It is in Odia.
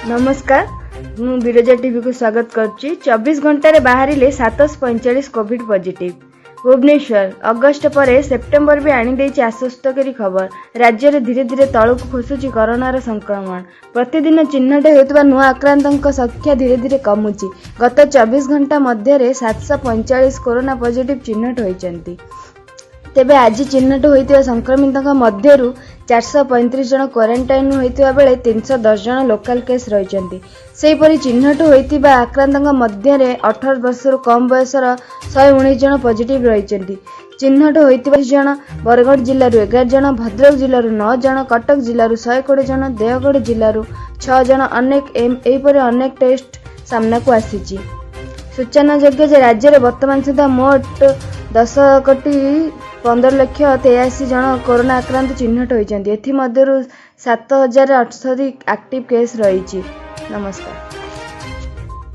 ନମସ୍କାର, ମୁଁ ବିରଜା ଟିଭିକୁ ସ୍ୱାଗତ କରୁଛି। 24 ଘଣ୍ଟାରେ ବାହାରିଲେ 745 କୋଭିଡ ପଜିଟିଭ। ଭୁବନେଶ୍ୱର, ଅଗଷ୍ଟ ପରେ ସେପ୍ଟେମ୍ବର ବି ଆଣିଦେଇଛି ଆଶ୍ୱସ୍ତକାରୀ ଖବର। ରାଜ୍ୟରେ ଧୀରେ ଧୀରେ ତଳକୁ ଖସୁଛି କରୋନାର ସଂକ୍ରମଣ। ପ୍ରତିଦିନ ଚିହ୍ନଟ ହେଉଥିବା ନୂଆ ଆକ୍ରାନ୍ତଙ୍କ ସଂଖ୍ୟା ଧୀରେ ଧୀରେ କମୁଛି। ଗତ 24 ଘଣ୍ଟା ମଧ୍ୟରେ 745 କରୋନା ପଜିଟିଭ ଚିହ୍ନଟ ହୋଇଛନ୍ତି। ତେବେ ଆଜି ଚିହ୍ନଟ ହୋଇଥିବା ସଂକ୍ରମିତଙ୍କ ମଧ୍ୟରୁ 435 ଜଣ କ୍ୱାରେଣ୍ଟାଇନ୍ ହୋଇଥିବା ବେଳେ 310 ଜଣ ଲୋକାଲ କେସ୍ ରହିଛନ୍ତି। ସେହିପରି ଚିହ୍ନଟ ହୋଇଥିବା ଆକ୍ରାନ୍ତଙ୍କ ମଧ୍ୟରେ 18 ବର୍ଷରୁ କମ୍ ବୟସର 119 ଜଣ ପଜିଟିଭ ରହିଛନ୍ତି। ଚିହ୍ନଟ ହୋଇଥିବା ଜଣ ବରଗଡ଼ ଜିଲ୍ଲାରୁ 11 ଜଣ, ଭଦ୍ରକ ଜିଲ୍ଲାରୁ ନଅ ଜଣ, କଟକ ଜିଲ୍ଲାରୁ 120 ଜଣ, ଦେଓଗଡ଼ ଜିଲ୍ଲାରୁ ଛଅ ଜଣ, ଅନେକ ଏହିପରି ଅନେକ ଟେଷ୍ଟ ସାମ୍ନାକୁ ଆସିଛି। ସୂଚନାଯୋଗ୍ୟ ଯେ ରାଜ୍ୟରେ ବର୍ତ୍ତମାନ ସୁଦ୍ଧା ମୋଟ 10 କୋଟି 15 ଲକ୍ଷ 83 ଜଣ କରୋନା ଆକ୍ରାନ୍ତ ଚିହ୍ନଟ ହୋଇଛନ୍ତି। ଏଥିମଧ୍ୟରୁ 7068 ଆକ୍ଟିଭ କେସ୍ ରହିଛି। ନମସ୍କାର।